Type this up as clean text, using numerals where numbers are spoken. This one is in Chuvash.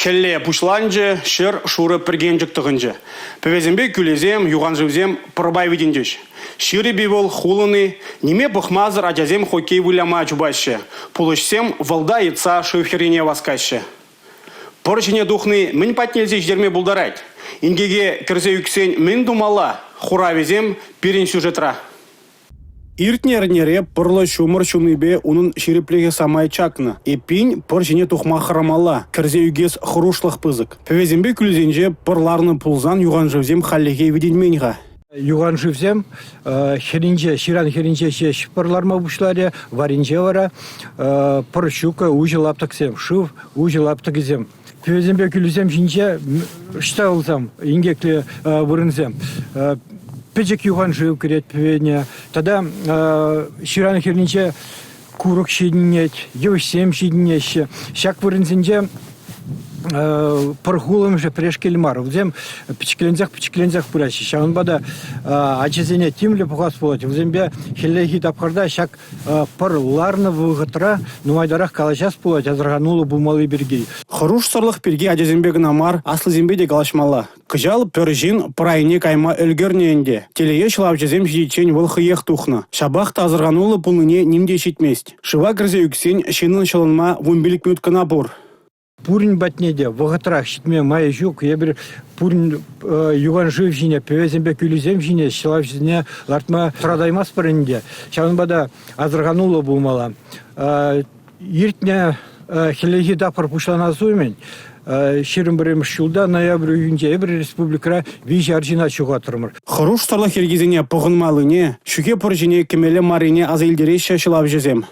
Хӗлле пуҫланчӗ, ҫӗр шурӑ пӗркенчӗк тӑхӑнчӗ. Пӗвесемпе кӳлӗсем, юхан шывсем пӑрпа витӗнчӗҫ. Ҫирӗп-и вӑл, хулӑн-и – ниме пӑхмасӑр ачасем хоккей выляма чупаҫҫӗ, пулӑҫсем вӑлта йӑтса шыв хӗррине васкаҫҫӗ. Пӑр ҫине тухни мӗн патне илсе ҫитерме пултарать? Инкеке кӗрсе ӳксен мӗн тумалла? Хуравӗсем пирӗн сюжетра. Иртнӗ эрнере пӑрлӑ ҫумӑр ҫунипе унӑн ҫирӗплӗхӗ самай чакнӑ. Эппин, пӑр ҫине тухма хӑрамалла, кӗрсе ӳкес хӑрушлӑх пысӑк. Пӗвесемпе кӳлӗсенче пӑр ларнӑ пулсан юханшывсем хальлӗхе витӗнмен-ха. Юханшывсем хӗрринче, ҫыран хӗрринче ҫеҫ пӑр ларма пуҫларӗ, варринче вара пӑр ҫук уҫӑ лаптӑксем, шыв уҫӑ лаптӑкӗсем. Пӗвесемпе кӳлӗсем ҫинче ӑҫта пулсан инкеклӗ вырӑнсем. Пӗчӗк юхан шыв кӗрет пӗвене. Тата ҫыран хӗрринче курӑк ҫитӗнет, йывӑҫсем ҫитӗнеҫҫӗ. Ҫак вырӑнсенче пӑр хулӑмшӗ пӗрешкел мар. Вӗсем пӗчӗкленсех-пӗчӗкленсех пыраҫҫӗ. Ҫавӑнпа та ачасене тимлӗ пӑхас пулать. Вӗсемпе хӗллехи тапхӑрта ҫак пӑр ларнӑ вӑхӑтра нумайтарах калаҫас пулать асӑрхануллӑ пулмалли пирки. Хӑрушсӑрлӑх пирки ачасемпе кӑна мар, аслисемпе те калаҫмалла. Кӑҫал пӗр ҫын пӑр айне кайма ӗлкӗрнӗ ӗнтӗ. Телее ҫӑлавҫӑсем ҫитиччен вӑл хӑех тухнӑ. Ҫапах та асӑрхануллӑ пулнине ним те ҫитмест. Шыва кӗрсе ӳксен ҫыннӑн ҫӑлӑнма 15 минут кӑна пур. Пурин патне те вӑхӑтрах ҫитме май ҫук. Эпир пурин юхан шыв ҫине, пӗвесемпе кӳлӗсем ҫине ҫӑлавҫӑсене лартма тӑратаймастпӑр ӗнтӗ. Ҫавӑнпа та асӑрхануллӑ пулмалла. Иртнӗ хӗллехи тапхӑр пуҫланас умӗн 21-мӗш ҫулта ноябрь уйӑхӗнче эпир республикӑра виҫӗ арҫына ҫухатрӑмӑр. Хӑрушсӑрлӑх йӗркисене пӑхӑнмаллине, ҫӳхе пӑр ҫине кӗмелле маррине аса илтереҫҫӗ ҫӑлавҫӑсем.